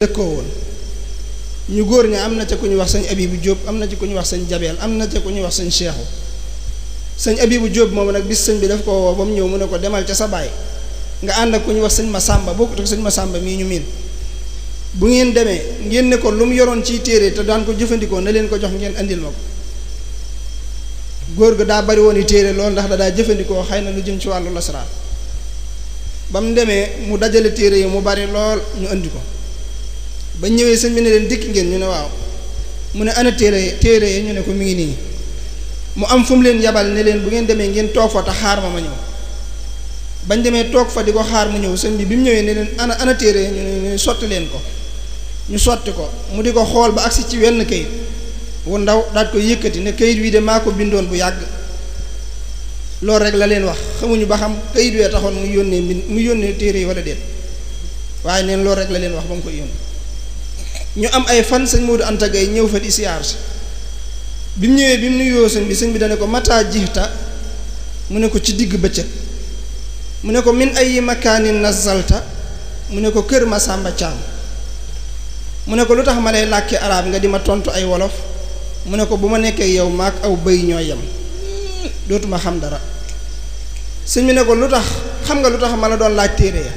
dëkkoo woon ñu góor ña am na ca ku ñu wax sëñ Abibu Jóob am na ci ku ñu wax sëñ Jabeel am na ca ku ñu wax sëñ Seexu sëñ Abibu Jóob moom nag bis sëñ bi daf ko woo ba mu ñëw mu ne ko demal ca sa baay nga ànd ak ku ñu wax sëñ Masamba bokkut ak sëñ Masamba mii ñu miin bu ngeen demee ngeen ne ko lu mu yoroon ciy téere te daan ko jëfandikoo na leen ko jox ngeen andil ma ko góor ga daa bari woon i téere loolu ndax da daa jëfandikoo xëy na lu jëm ci wàllu lasraar ba mu demee mu dajale téere yi mu bari lool ñu andi ko ba ñëwee sëñ bi ne leen dikk ngeen ñu ne waaw mu ne ana téere yi ñu ne ko mi ngi nii mu am fu mu leen yabal ne leen bu ngeen demee ngeen toog fa te xaar ma ñëw bañ demee toog fa di ko xaar mu ñëw sëñ bi mu ñëwee ne leen ana téere yi ñu ne sotti leen ko ñu sotti ko mu di ko xool ba agsi ci wenn kayit wu ndaw daat ko yëkkati ne kayit wi de maa ko bindoon bu yàgg loolu rek la leen wax xamuñu ba xam kayit wee taxoon mu yónnee téere yi wala déet waaye neen loolu rek la leen wax ba mu koy yónnee ñu am ay fan sëñ Modou Anta Gaye ñëw fa di siyaar si bi mu ñëwee bi mu nuyoo sëñ bi dane ko mata jixta mu ne ko ci digg bëccëg mu ne ko min ay makaanin nazalta mu ne ko kër Masamba Caam mu ne ko lu tax ma lay làkki arab nga di ma tontu ay wolof mu ne ko bu ma nekkee yow maak aw bëy ñooy yem dootuma xam dara sëñ bi ne ko lu tax xam nga lu tax ma la doon laaj téere ya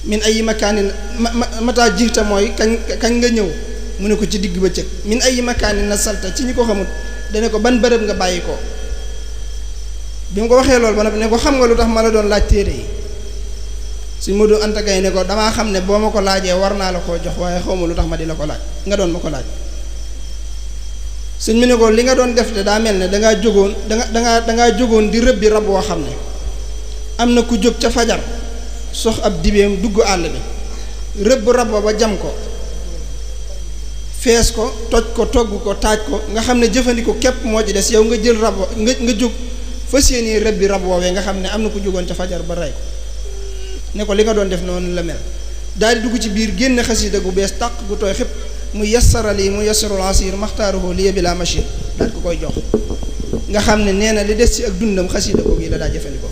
min ay makaanin mata jixta mooy kañ nga ñëw mu ne ko ci digg bëccëg min ay makaanin nazalta ci ñi ko xamut dane ko ban bërëb nga bàyyi ko bi mu ko waxee loolu ba noppi ne ko xam nga lu tax ma la doon laaj téere yi Sëñ Modou Anta Gaye ne ko damaa xam ne boo ma ko laajee war naa la koo jox waaye xawma lu tax ma di la ko laaj nga doon ma ko laaj sëñ mi ne ko li nga doon def de daa mel ne dangaa jógoon di rëbbi rab woo xam ne am na ku jóg ca fajar sox ab dibeem dugg àll bi rëbb rab ba jam ko fees ko toj ko togg ko taaj ko nga xam ne jëfandikoo képp moo ci des yow nga jël rab nga jóg fas yéene rëbbi rab woowee nga xam ne am na ku jógoon ca fajar ba rey ko ne ko li nga doon def noonu la mel daal di dugg ci biir génn xasida gu bees tàq gu tooy xëpp mu yassarali mu yassarul asir maxtaaruhu liya bila machine daal ko koy jox nga xam ne nee na li des ci ak dundam xasida googu yi la daa jëfandikoo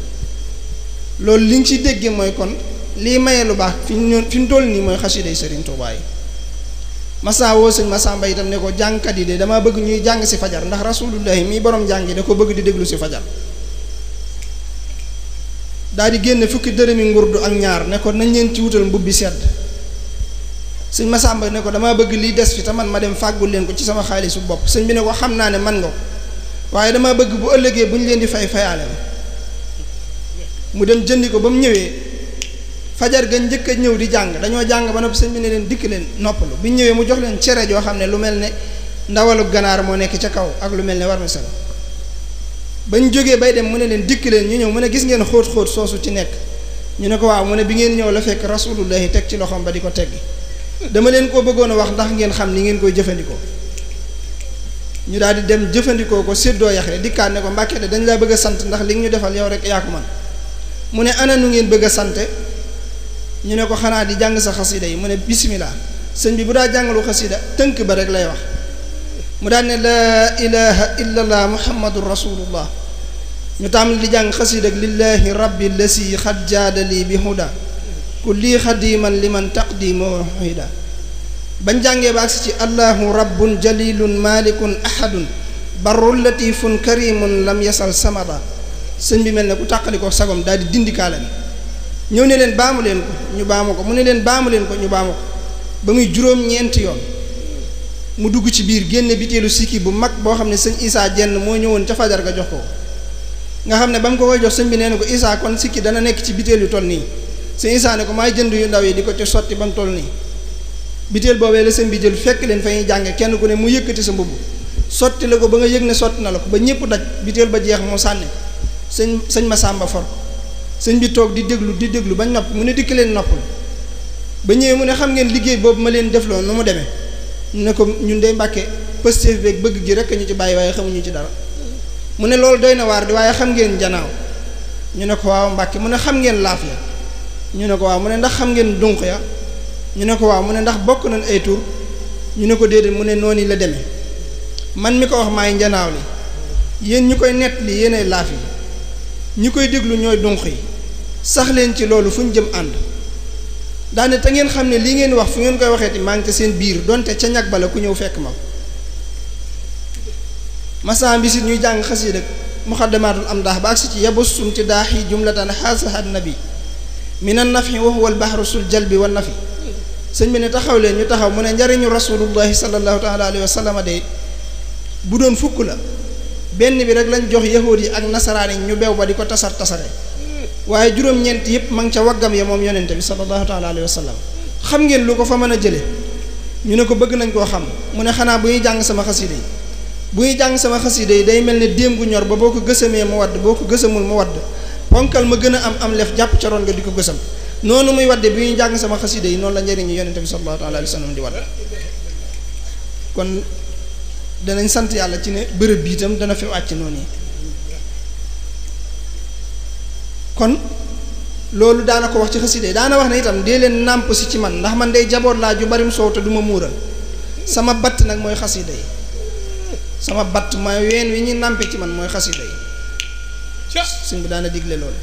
loolu li ñu ci déggee mooy kon lii maye lu baax fi ñu toll nii mooy xasida yi Sëriñ Tuubaa yi Massa woo sëñ Massamba itam ne ko jàngkat yi de dama bëgg ñuy jàng si fajar ndax rasulullahi mii borom jàng yi da ko bëgg di déglu si fajar daal di génne fukki dërëmi ngurdu ak ñaar ne ko nañ leen ci wutal mbubbi sedd sëñ Massamba ne ko dama bëgg lii des fi te man ma dem fàggul leen ko ci sama xaalisu bopp sëñ bi ne ko xam naa ne man nga ko waaye dama bëgg bu ëllëgee bu ñu leen di fayaale ma mu dem jëndi ko ba mu ñëwee fajar ga njëkk a ñëw di jàng dañoo jàng ba noppi sëñ bi ne leen dikk leen noppalu bi ñu ñëwee mu jox leen cere joo xam ne lu mel ne ndawalu ganaar moo nekk ca kaw ak lu mel ne war na sel bañ jógee bay dem mu ne leen dikk leen ñu ñëw mu ne gis ngeen xóot-xóot soosu ci nekk ñu ne ko waaw mu ne bi ngeen ñëw la fekk rasulullahi teg ci loxoom ba di ko teggi dama leen koo bëggoon a wax ndax ngeen xam ni ngeen koy jëfandikoo ñu daal di dem jëfandikoo ko séddoo yaxe dikkaat ne ko Mbàkke de dañ laa bëgg a sant ndax li nga ñu defal yow rek yaa ko man mu ne ana nu ngeen bëgg a sante ñu ne ko xanaa di jàng sa xasida yi mu ne bismillah sëñ bi bu daa jàngalu xasida tënk ba rek lay wax mu daan ne laa ilaha illallah muhammadun rasulullah ñu tàmbali di jàng xasida ak lillahi rabbi lasi xad jaadali bi huda kulli xadiman liman taqdimu huda bañ jàngee ba agsi ci allahu rabbun jalilun malikun ahadun barrun latifun karimun lam yasal samada sëñ bi mel ne ku tàqali ko sagom daal di dindi kaala bi ñëw ne leen baamu leen ko ñu baamu ko mu ne leen baamu leen ko ñu baamu ko ba muy juróom-ñeenti yoon mu dugg ci biir génne biteelu sikki bu mag boo xam ne sëñ Isaa jenn moo ñëwoon ca fajar ga jox ko nga xam ne ba mu ko koy jox sëñ bi nee na ko Isaa kon sikki dana nekk ci biteel yu toll nii sëñ Isaa ne ko maay jënd yu ndaw yi di ko ci sotti ba mu toll nii biteel boobee la sëñ bi jël fekk leen fa ñuy jànge kenn ku ne mu yëkkati sa mbubb sotti la ko ba nga yëg ne sotti na la ko ba ñëpp daj biteel ba jeex moo sànni sëñ Massamba for sëñ bi toog di déglu ba nopp mu ne dikk leen noppul ba ñëwee mu ne xam ngeen liggéey boobu ma leen defloo nu mu demee ñu ne ko ñun dey Mbàkke pëstéef beeg bëgg gi rek ñu ci bàyyi waaye xamuñu ci dara mu ne loolu doy na waar di waaye xam ngeen janaaw ñu ne ko waaw Mbàkke mu ne xam ngeen laaf ya ñu ne ko waaw mu ne ndax xam ngeen dunq ya ñu ne ko waaw mu ne ndax bokk nañ ay tur ñu ne ko déedéet mu ne noonu la demee man mi ko wax maay njanaaw li yéen ñu koy nett li yéenay laaf yi ñi koy déglu ñooy dunq yi sax leen ci loolu fu ñu jëm ànd daane te ngeen xam ne lii ngeen wax fu ngeen koy waxeeti maa ngi te seen biir donte ca ñag bala ku ñëw fekk ma masan bi si ñuy jàng xasiida muxaddamaatul am daax ba agsi ci yabussum ti daaxi jumlatan xaasahat nabi minan nafi wa huwa al bahru sul jalbi wa nafi sëñ bi ne taxaw leen ñu taxaw mu ne njariñu rasulullahi sallallahu taala alayhi wa sallam de bu doon fukk la benn bi rek lañ jox yahuud yi ak nasaraan yi ñu beew ba di ko tasare waaye juróom-ñeent yëpp ma ngi ca waggam ya moom yonente bi sallallahu taala alayhi wa sallam xam ngeen lu ko fa mën a jële ñu ne ko bëgg nañ koo xam mu ne xanaa bu ñuy jàng sama xasida yi bu ñuy jàng sama xasida yi day mel ne déem gu ñor ba boo ko gësamee mu wadd boo ko gësamul mu wadd ponkal ma gën a am lef jàpp ca roon nga di ko gësam noonu muy wadde bi ñuy jàng sama xasida yi noonu la njëriñu yonente bi sallallahu alayhi wa sallam di wadd kon danañ sant yàlla ci ne bërëb bi itam dana fi wàcc noonu yi kon loolu daana ko wax ci xasida yi daana wax ne itam dee leen nàmp si ci man ndax man day jaboot laa ju barim soow te du ma muural sama batt nag mooy xasida yi sama batt mooy ween wi ñuy nàmpe ci man mooy xasida yi suñ bi daana digle loolu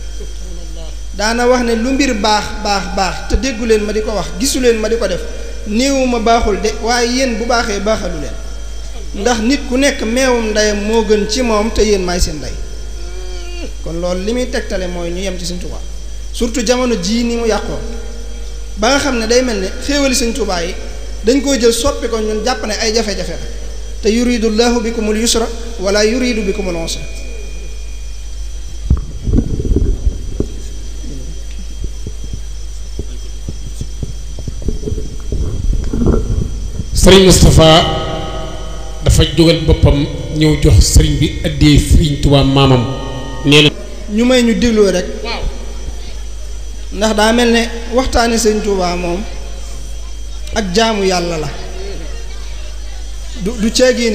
daana wax ne lu mbir baax te déggu leen ma di ko wax gisu leen ma di ko def néewu ma baaxul de waaye yéen bu baaxee baaxalu leen ndax nit ku nekk meewum ndeyam moo gën ci moom te yéen maay seen ndey kon loolu li muy tegtale mooy ñu yem ci Sëñ Tuubaa surtout jamono jii ni mu yàqoo ba nga xam ne day mel ne xéewali Sëñ Tuubaa yi dañ koy jël soppi ko ñun jàpp ne ay jafe-jafe la te yuridu llahu bikumul yusra wala yuridu bikumul usra Sëriñ Moustapha dafa jógal boppam ñëw jox sëriñ bi addee Sëriñ Tuubaa maamam nee na ñu may ñu dégloo rek ndax daa mel ne waxtaane Sëriñ Tuubaa moom ak jaamu yàlla la du ceegi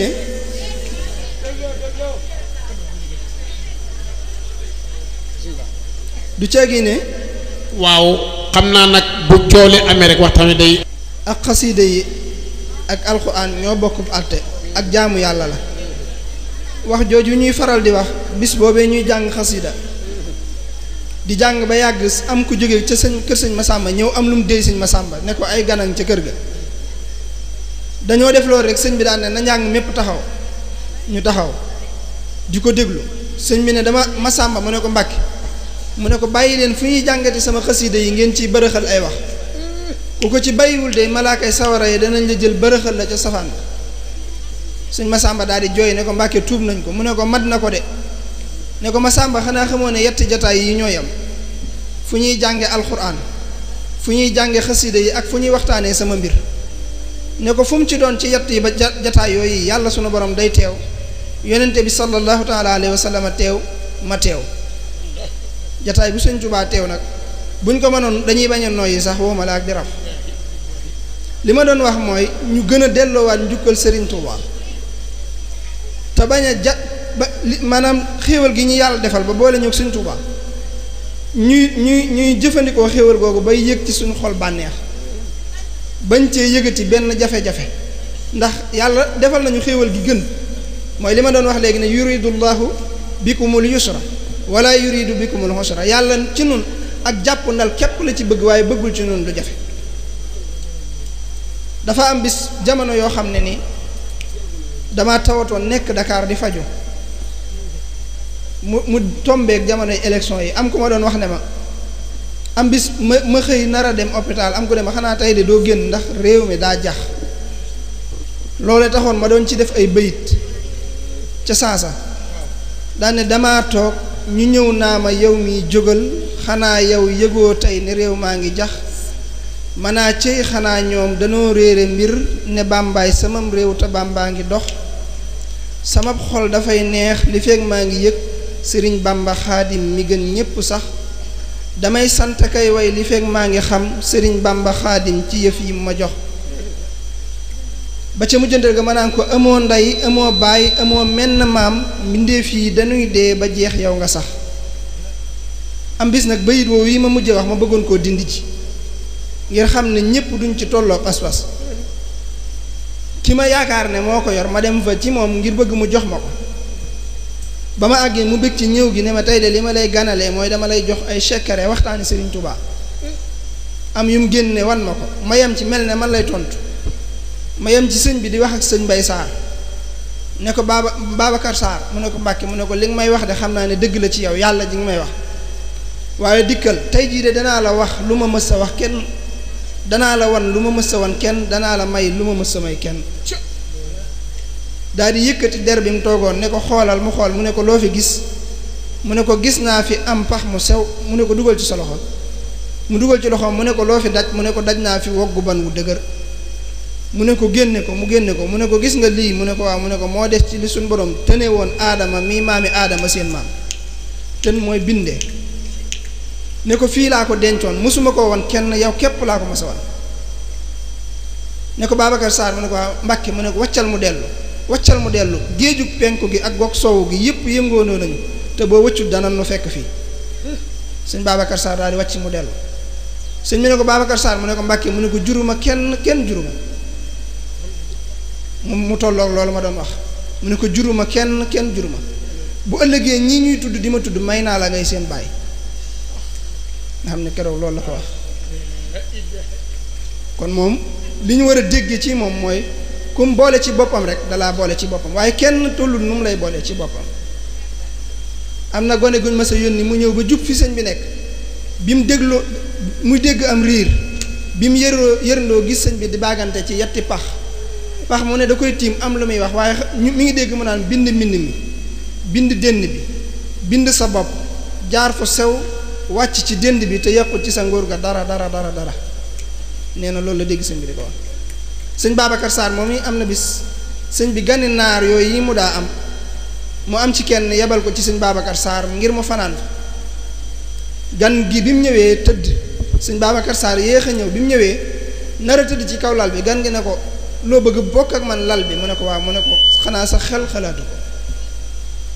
ne waaw xam naa nag bu coole amee rek waxtaan wi day ak xasiida yi ak alxuraan ñoo bokk àtte ak jaamu yàlla la wax jooju ñuy faral di wax bis boobee ñuy jàng xasida di jàng ba yàgg am ku jóge ca kër sëñ Masamba ñëw am lu mu déy sëñ Masamba ne ko ay ganan ca kër ga dañoo def loolu rek sëñ bi daan ne na njàng mépp taxaw ñu taxaw di ko déglu sëñ bi ne dama Masamba mu ne ko Mbàkke mu ne ko bàyyi leen fu ñuy jàngati sama xasida yi ngeen ciy bërëxal ay wax ku ko ci bàyyiwul de malaakay sawara yi danañ la jël bërëxal la ca safaan ba sëñ Masamba daal di jooy ne ko Mbàkke tuub nañ ko mu ne ko mat na ko de ne ko Masamba xanaa xamoo ne yetti jataay yi ñooy am fu ñuy jànge alxuraan fu ñuy jànge xasida yi ak fu ñuy waxtaanee sama mbir ne ko fu mu ci doon ci yett yi ba jataay yooyu yàlla sunu borom day teew yonente bi sallallahu taala alayhi wa sallam teew ma teew jataay bu sëñ Tuubaa teew nag buñ ko mënoon dañuy bañ a noyyi sax wooma la ak di raf li ma doon wax mooy ñu gën a delloowaat njukkal Sëriñ Tuubaa te bañ a maanaam xéewal gi ñu yàlla defal ba boole ñëw Sëriñ Tuubaa ñuy jëfandikoo xéewal googu bay yëg ci suñu xol bànneex bañ cee yëgati benn jafe-jafe ndax yàlla defal nañu xéewal gi gën mooy li ma doon wax léegi ne yuridullahu bikumul yusra wala yuridu bikumul usra yàlla ci nun ak jàpp ndal képp la ci bëgg waaye bëggul ci nun lu jafe dafa am bis jamono yoo xam ne ni dama tawatoon nekk Dakar di faju mu tombeek jamonoy élection yi am ku ma doon wax ne ma am bis ma xëy nar a dem hôpital am ku ne ma xanaa tey de doo génn ndax réew mi daa jax loole taxoon ma doon ci def ay bayit ca saasa daane dama toog ñu ñëw naa ma yow mi jógal xanaa yow yëgoo tey ne réew maa ngi jax manaa cey xanaa ñoom danoo réere mbir ne bàmbaay samam réew te bàmbaa ngi dox sama xol dafay neex li fekk maa ngi yëg sëriñ Bàmba xaadim mi gën ñépp sax damay sant kay way li fekk maa ngi xam sëriñ Bàmba xaadim ci yëf yi ma jox ba ca mujjantal ga ma naan ko amoo ndey amoo baay amoo menn maam mbindeef yi dañuy dee ba jeex yow nga sax am bis nag bayit woowu yi ma mujjee wax ma bëggoon koo dindi ci ngir xam ne ñépp duñ ci tolloo pas-pas ki ma yaakaar ne moo ko yor ma dem fa ci moom ngir bëgg mu jox ma ko ba ma àggee mu bëgg ci ñëw gi ne ma tey de li ma lay ganalee mooy dama lay jox ay secret waxtaani Sëriñ Tuubaa am yu mu génne wan ma ko ma yem ci mel ne man lay tontu ma yem ci sëñ bi di wax ak sëñ Mbay Saar ne ko Babacar Saar mu ne ko Mbàkke mu ne ko li nga may wax de xam naa ne dëgg la ci yow yàlla ji nga may wax waaye dikkal tey jii de danaa la wax lu ma mës a wax kenn danaa la wan lu ma mës a wan kenn danaa la may lu ma mës a may kenn daal di yëkkati der bi mu toogoon ne ko xoolal mu xool mu ne ko loo fi gis mu ne ko gis naa fi am pax mu sew mu ne ko dugal ci sa loxo mu dugal ci loxoom mu ne ko loo fi daj mu ne ko daj naa fi woggu ban wu dëgër mu ne ko génne ko mu génne ko mu ne ko gis nga lii mu ne ko waaw mu ne ko moo des ci li suñ borom tëne woon aadama mii maami aadama seen maam tën mooy bindee ne ko fii laa ko dencoon mosuma ko woon kenn yow képp laa ko mos a wan ne ko Babacar Sarr mu ne ko waaw Mbàkke mu ne ko waccal mu dellu géejug penku gi ak goog soowu gi yëpp yëngoonoo nañu te boo wëccut dana nu fekk fii sëñ Babacar Sarr daal di wàcc mu dellu sëñ bi ne ko Babacar Sarr mu ne ko Mbàkke mu ne ko juruma kenn juruma mu tolloog loolu ma doon wax mu ne ko juruma kenn juruma bu ëllëgee ñii ñuy tudd di ma tudd may naa la ngay seen baay nga xam ne keroog loolu la ko wax kon moom li ñu war a dégg ci moom mooy kum boole ci boppam rek dalaa boole ci boppam waaye kenn tollul nu mu lay boole ci boppam am na gone guñ mës a yónni mu ñëw ba jub fi sëñ bi nekk bi mu dégloo muy dégg am riir bi mu yërndoo gis sëñ bi di baagante ci yetti pax mu ne da koy tiim am lu muy wax waaye mi ngi dégg mu naan bind mbind mi bind dënn bi bind sa bopp jaar fu sew wàcc ci dënd bi te yàqut ci sa ngóor ga dara nee na loolu la dégg sëñ bi di ko wax sëñ Babacar Sarr moom yi am na bis sëñ bi gani naar yooyu yi mu daa am mu am ci kenn yebal ko ci sëñ Babacar Sarr ngir mu fanaan gan gi bi mu ñëwee tëdd sëñ Babacar Sarr yéex a ñëw bi mu ñëwee nar a tëdd ci kaw lal bi gan gi ne ko loo bëgg bokk ak man lal bi mu ne ko waaw mu ne ko xanaa sa xel xalaatu ko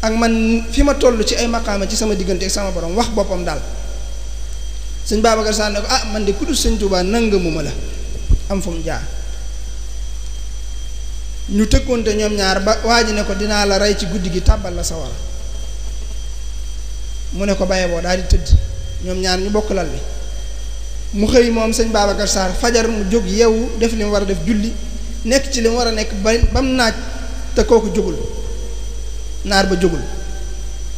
ak man fi ma toll ci ay maqaama ci sama diggante ak sama borom wax boppam daal sëñ Babacar Sarr ne ko ah man de ku dul sëñ Tuubaa nangamuma la am fu mu jaar ñu tëkkoonte ñoom ñaar ba waa ji ne ko dinaa la rey ci guddi gi tàbbal la sawara mu ne ko baye boo daal di tëdd ñoom ñaar ñu bokk lal bi mu xëy moom sëñ Babacar Sarr fajar mu jóg yeewu def li mu war a def julli nekk ci li mu war a nekk ba mu naaj te kooku jógul naar ba jógul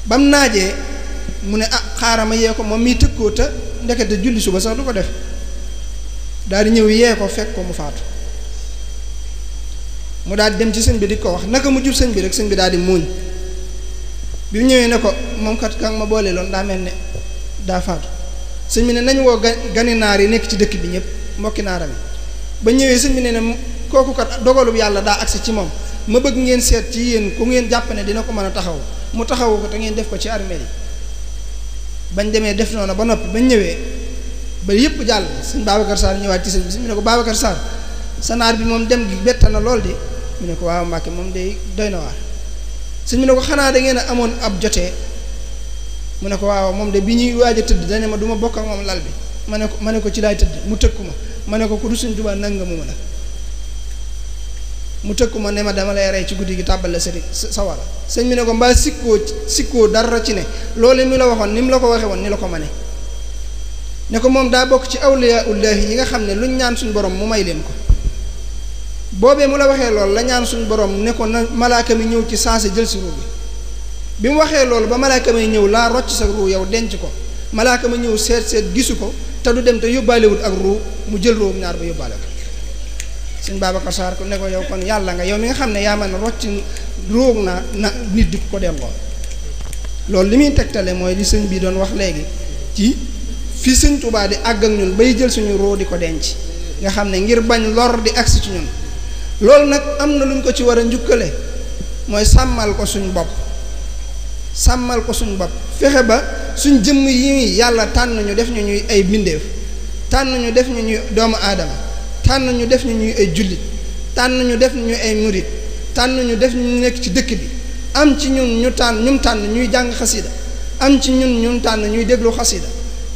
ba mu naajee mu ne ah xaaral ma yee ko moom miy tëkkoo te ndekete julli suba sax du ko def daal di ñëw yee ko fekk ko mu faatu mu daal di dem ci sëñ bi di ko wax naka mu jub sëñ bi rek sëñ bi daal di muuñ bi mu ñëwee ne ko moom kat ka nga ma boole loon daa mel ne daa faatu sëñ bi ne nañu woo gani naar yi nekk ci dëkk bi ñëpp mbokki naaram yi ba ñëwee sëñ bi ne kooku kat dogalub yàlla daa agsi ci moom ma bëgg ngeen seet ci yéen ku ngeen jàpp ne dina ko mën a taxaw mu taxawu ko te ngeen def ko ci armeel yi bañ demee def noonu ba noppi bañ ñëwee ba yëpp jàll sëñ Babacar Sarr ñëwaat ci sëñ bi sëñ bi ne ko Babacar Sarr sa naar bi moom dem gi bett na lool de mu ne ko waaw Mbàkke moom day doy na waar sëñ bi ne ko xanaa da ngeen a amoon ab jotee mu ne ko waaw moom de bi ñuy waaj a tëdd dane ma du ma bokk ak moom lal bi ma ne ko ci laay tëdd mu tëkku ma ne ko ku du sëñ Tuubaa nangamu ma la mu tëkku ma ne ma dama lay rey ci guddi gi tàbbal la sawara sëñ bi ne ko mbaa sikkoo dara ci ne loolu mi la waxoon ni mu la ko waxee woon ni la ko mane ne ko moom daa bokk ci awliyaullahi yi nga xam ne luñ ñaan suñ borom mu may leen ko boobee mu la waxee loolu la ñaan suñ borom ne ko na malaaka mi ñëw ci saase jël si ruu bi mu waxee loolu ba malaaka mi ñëw laa rocc sa ruu yow denc ko malaaka mi ñëw seet gisu ko te du dem te yóbbaalewul ak ruu mu jël ruum ñaar ba yóbbaale ko sëñ Babacar Sarr ko ne ko yow kon yàlla nga yow mi nga xam ne yaa man rocc ruug na nit di ko delloo loolu li muy tegtale mooy li sëñ bi doon wax léegi ci fi sëñ Tuubaa di àgg ak ñun bay jël suñu ruu di ko denc nga xam ne ngir bañ lor di agsi ci ñun loolu nag am na lu ñu ko ci war a njukkale mooy sàmmal ko suñ bopp fexe ba suñ jëmm yi yàlla tànn ñu def ñu ñuy ay bindeef tànn ñu def ñu ñuy doomu aadama tànn ñu def ñu ñuy ay jullit tànn ñu def ñu ay murit tànn ñu def ñu nekk ci dëkk bi am ci ñun tànn ñuy jàng xasida am ci ñun tànn ñuy déglu xasida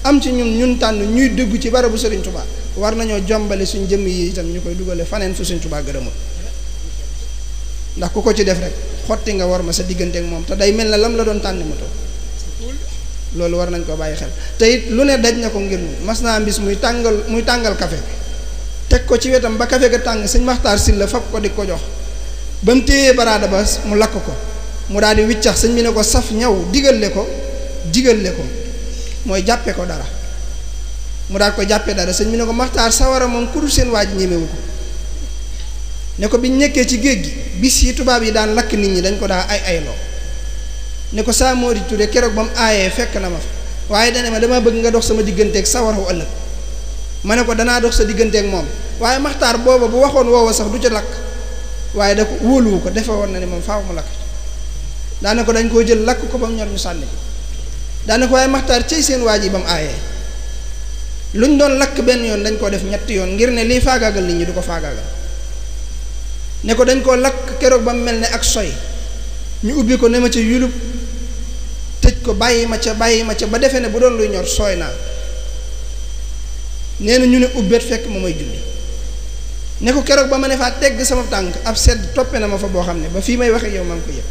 am ci ñun tànn ñuy déggu ci barabu Sëriñ Tuubaa war nañoo jombale suñ jëmm yi itam ñu koy dugale faneen fu Sëriñ Tuubaa gërëmul ndax ku ko ci def rek xotti nga war ma sa diggante ak moom te day mel na lam la doon tànn ma toog loolu war nañ ko bàyyi xel te it lu ne daj na ko ngir mas naa bis muy tàngal café teg ko ci wetam ba café ga tàng sëñ Maxtaar Sylla fab ko di ko jox ba mu téyee baraada ba mu lakk ko mu daal di wiccax sëñ bi ne ko saf ñaw digale ko mooy jàppe ko dara mu daal ko jàppee dara sëñ bi ne ko Maxtaar sawara moom ku dul seen waaj ñemewu ko ne ko biñ nekkee ci géej gi bis yi tubaab yi daan lakk nit ñi dañ ko daa ayloo ne ko saa Mori Touré keroog ba mu aayee fekk na ma fa waaye dane ma dama bëgg nga dox sama digganteeg sawarawu ëllëg ma ne ko danaa dox sa digganteeg moom waaye Maxtaar booba bu waxoon woowa sax du ca lakk waaye da ko wóoluwu ko defe woon na ne moom faaw mu lakk daane ko dañ koo jël lakk ko ba mu ñor ñu sànni ko daane ko waaye Maxtaar cey seen waaj yi ba mu aayee luñ doon lakk benn yoon dañ koo def ñetti yoon ngir ne lii faagaagal nit ñi du ko faagaagal ne ko dañ koo lakk keroog ba mu mel ne ak soy ñu ubbi ko ne ma ca yulub tëj ko bàyyi ma ca ba defee ne bu doon luy ñor sooy naa nee na ñu ne ubbeet fekk ma may julli ne ko keroog ba ma ne faa tegg sama tànk ab sedd toppe na ma fa boo xam ne ba fii may waxe yow maa ngi ko yëg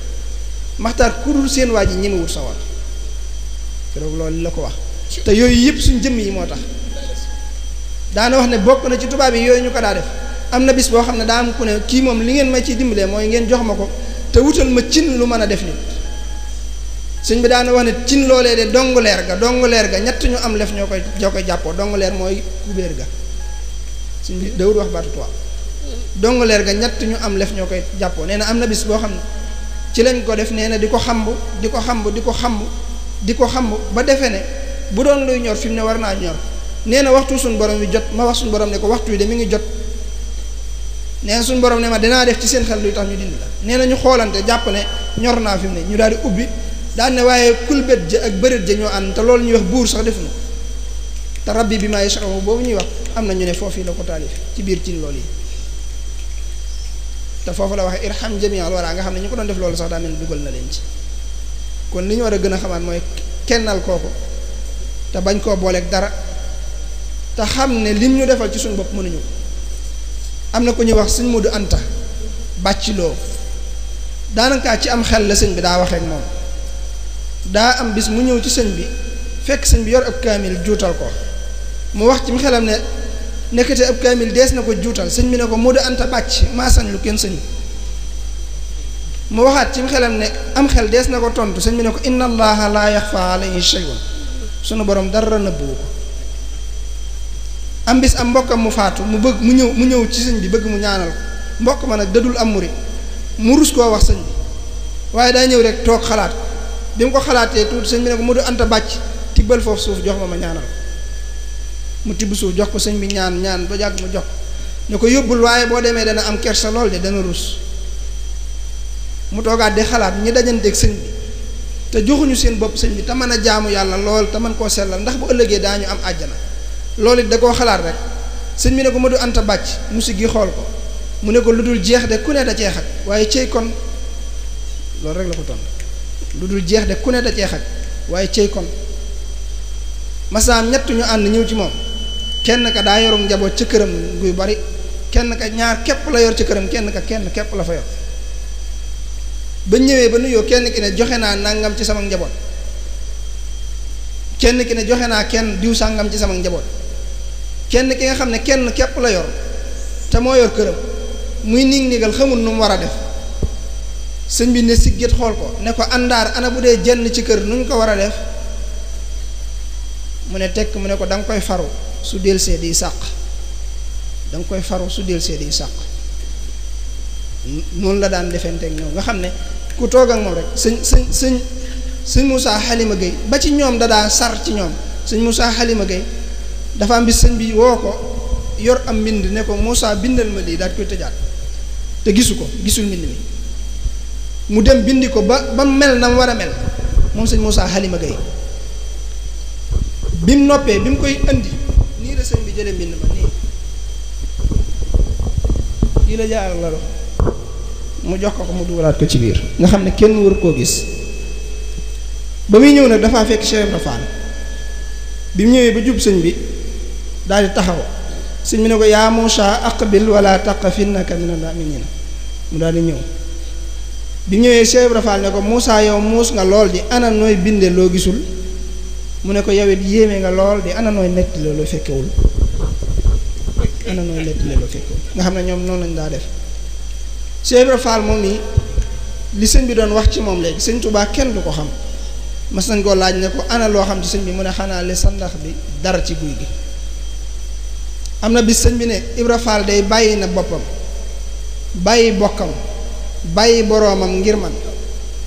Maxtaar ku dul seen waa ji ñemewul sawar keroog loolu la ko wax te yooyu yëpp suñ jëmm yi moo tax daana wax ne bokk na ci tubaab yi yooyu ñu ko daa def am na bis boo xam ne daa am ku ne kii moom li ngeen ma ciy dimbalee mooy ngeen jox ma ko te wutal ma cin lu mën a def nit sëñ bi daana wax ne cin loolee de donguleer ga ñett ñu am lef ñoo koy jàppoo donguleer mooy kubéer ga sëñ bi dawul wax baatu tubaab donguleer ga ñett ñu am lef ñoo koy jàppoo nee na am na bis boo xam ne ci lañ ko def nee na di ko xamb ba defee ne bu doon luy ñor fi mu ne war naa ñor nee na waxtu suñu borom wi jot ma wax suñu borom ne ko waxtu wi de mi ngi jot nee na suñu borom ne ma dinaa def ci seen xel luy tax ñu dindi la nee na ñu xoolante jàpp ne ñor naa fi mu ne ñu daal di ubbi daan ne waaye kulbét ja ak bëreet ja ñoo ànd te loolu ñuy wax buur sax defuñu te rabbi bi maa yasha'u boobu ñuy wax am na ñu ne foofu la ko taalif ci biir cin loolu yi te foofu la waxee irham jami'al wara nga xam ne ñu ko doon def loolu sax daa mel dugal na leen ci kon li ñu war a gën a xamaat mooy kennal kooku te bañ koo booleeg dara te xam ne lim ñu defal ci suñu bopp mënuñu ko am na ku ñuy wax sëñ Mudu Anta bàcciloo daanaka ci am xel la sëñ bi daa waxee ak moom daa am bis mu ñëw ci sëñ bi fekk sëñ bi yor ab kaamil juutal ko mu wax ci mu xelam ne nekkate ab kaamil dees na ko juutal sëñ bi ne ko Mudu Anta bàcc maa sañ lu kenn sëñ mu waxaat ci mu xelam ne am xel dees na ko tontu sëñ bi ne ko inna allaha la yaxfa alayhi shay'un sunu borom dara nëbbuwu ko am bis am mbokkam mu faatu mu ñëw ci sëñ bi bëgg mu ñaanal ko mbokk ma nag dadul am murit mu rus koo wax sëñ bi waaye daa ñëw rek toog xalaat bi mu ko xalaatee tuuti sëñ bi ne ko Mudu Anta bàcc tibbal foofu suuf jox ma ñaanal ko mu tibb suuf jox ko sëñ bi ñaan ba jàgg mu jox ko ne ko yóbbul waaye boo demee dana am kersa lool de dana rus mu toogaat di xalaat ñi dajanteeg sëñ bi te joxuñu seen bopp sëñ bi te mën a jaamu yàlla lool te mën koo sellal ndax bu ëllëgee daañu am àjjana loolu it da koo xalaat rek sëñ bi ne ko Mudu Anta bàcc musi gi xool ko mu ne ko lu dul jeex de ku ne da cee xaj waaye cey kon loolu rek la ko tontu lu dul jeex de ku ne da cee xaj waaye cey kon masaam ñett ñu ànd ñëw ci moom kenn ka daa yorum njaboot ca këram guy bari kenn ka ñaar képp la yor ca këram kenn képp la fa yor ba ñëwee ba nuyoo kenn ki ne joxe naa nangam ci sama njaboot kenn ki ne joxe naa kenn diw sàngam ci sama njaboot kenn ki nga xam ne kenn képp la yor te moo yor këram muy nigal xamul nu mu war a def sëñ bi ne siggét xool ko ne ko àndaar ana bu dee jenn ci kër nu ñu ko war a def mu ne tekk mu ne ko da nga koy faru su delsee di sàq da nga koy faru su delsee di sàq noonu la daan defenteeg ñoom nga xam ne ku toog ak moom rek sëñ Moussa Halima Gueye ba ci ñoom da daa sar ci ñoom sëñ Moussa Halima Gueye dafa am bis sëñ bi woo ko yor am mbind ne ko Moussa bindal ma lii daal koy tëjaat te gisul mbind mi mu dem bindi ko ba mel na mu war a mel moom sëñ Moussa Halima Gueye bi mu noppee bi mu koy indi nii la sëñ bi jëlee mbind ma nii lii la jaar la dox mu jox ko mu dugalaat ko ci biir nga xam ne kenn wër koo gis ba muy ñëw nag dafaa fekk Cheikh Ibra Fall bi mu ñëwee ba jub sëñ bi daal di taxaw sëñ bi ne ko yaa Muusaa aqbil wala taqaf innaka minal aaminina mu daal di ñëw bi mu ñëwee Cheikh Ibra Fall ne ko Muusaa yow muus nga lool di ana nooy binde loo gisul mu ne ko yow it yéeme nga lool di ana nooy netti loolu fekkewul ana nooy netti loolu fekkewul nga xam ne ñoom noonu lañ daa def Cheikh Ibra Fall moom yi li sëñ bi doon wax ci moom léegi sëñ Tuubaa kenn du ko xam mas nañ koo laaj ne ko ana loo xam ci sëñ bi mu ne xanaa li sandax bi dara ci guy gi am na bis sëñ bi ne Ibra Fall day bàyyi na boppam bàyyi bokkam bàyyi boroomam ngir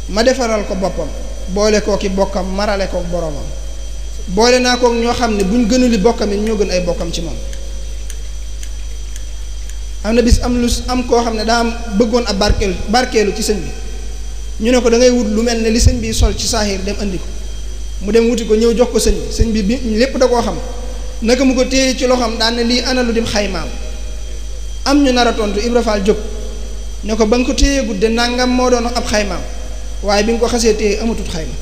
ma defaral ko boppam boole kooki bokkam marale kook boroomam boole naa kook ñoo xam ne buñ gënuli bokkam it ñoo gën ay bokkam ci moom am na bis am koo xam ne daa am bëggoon ab barkeelu ci sëñ bi ñu ne ko da ngay wut lu mel ne li sëñ bi sol ci saaxiir dem andi ko mu dem wuti ko ñëw jox ko sëñ bi lépp da koo xam naka mu ko téye ci loxoom daan ne lii ana lu dim xaymaam am ñu nar a tontu Ibra Fall jóg ne ko ba nga ko téye gudde nangam moo doon ab xaymaam waaye bi nga ko xasee téye amatut xayma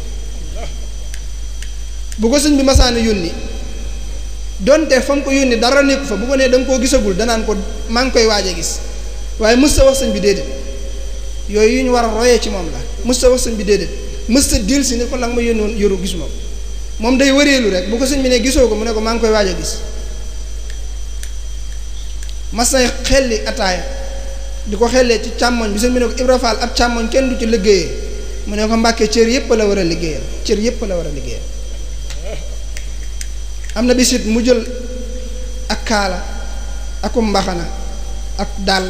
bu ko sëñ bi masaana yónni donte fa mu ko yónni dara nekku fa bu ko nee da nga koo gisagul danaan ko maa ngi koy waaj a gis waaye mës sa wax sëñ bi déedéet yooyu yu ñu war a royee ci moom la mës sa wax sëñ bi déedéet mës sa dil si ne ko la nga ma yónni woon yoru gisuma ko moom day wëreelu rek bu ko sëñ bi ne gisoo ko mu ne ko maa ngi koy waaj a gis mas nay xelli ataaya di ko xellee ci càmmoñ bi sëñ bi ne ko Ibra Fall ab càmmoñ kenn du ci liggéeyee mu ne ko Mbàkke cër yépp la war a liggéeyal cër yépp la war a liggéeyal am na bisit mu jël ak kaala aku mbaxana ak dàll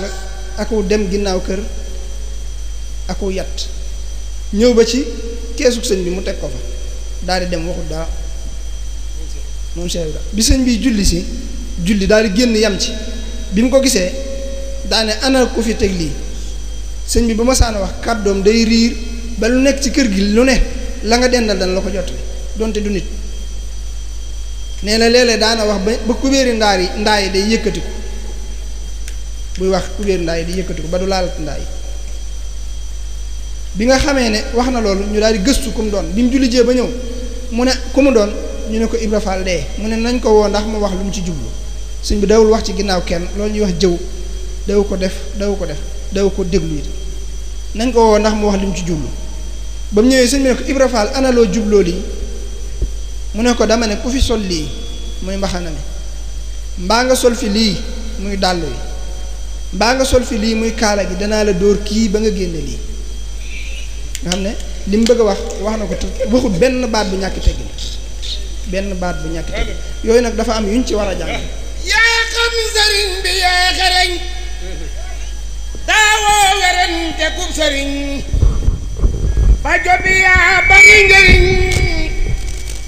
aku dem ginnaaw kër aku yat ñëw ba ci keesug sëñ bi mu teg ko fa daal di dem waxut dara moom Cheikh Ibra bi sëñ bi julli daal di génn yam ci bi mu ko gisee daane ana ku fi teg lii sëñ bi ba ma saana wax kàddoom day riir ba lu nekk ci kër gi lu ne la nga dendal dana la ko jot donte du nit nee na léeg-léeg daana wax ba kubéeri ndaa yi day yëkkatiku buy wax kubéeri ndaa yi day yëkkatiku ba du laalat ndaa yi bi nga xamee ne wax na loolu ñu daal di gëstu ku mu doon bi mu julli jee ba ñëw mu ne ku mu doon ñu ne ko Ibra Fall dee mu ne nañ ko woo ndax mu wax lu mu ci jublu sëñ bi dawul wax ci ginnaaw kenn loolu ñuy wax jëw daw ko déglu it nañ ko woo ndax mu wax li mu ci jublu ba mu ñëwee sëñ bi ne ko Ibra Fall ana loo jubloo lii mu ne ko dama ne ku fi sol lii muy mbaxana mi mbaa nga sol fi lii muy dàll wi mbaa nga sol fi lii muy kaala gi danaa la dóor kii ba nga génne lii nga xam ne li mu bëgg a wax na ko te waxut benn baat bu ñàkk teggin yooyu nag dafa am yuñ ci war a jàng yaa xam sëriñ bi yaa xereñ daawoo weren te kub sëriñ ba jobi yaa bari njëriñ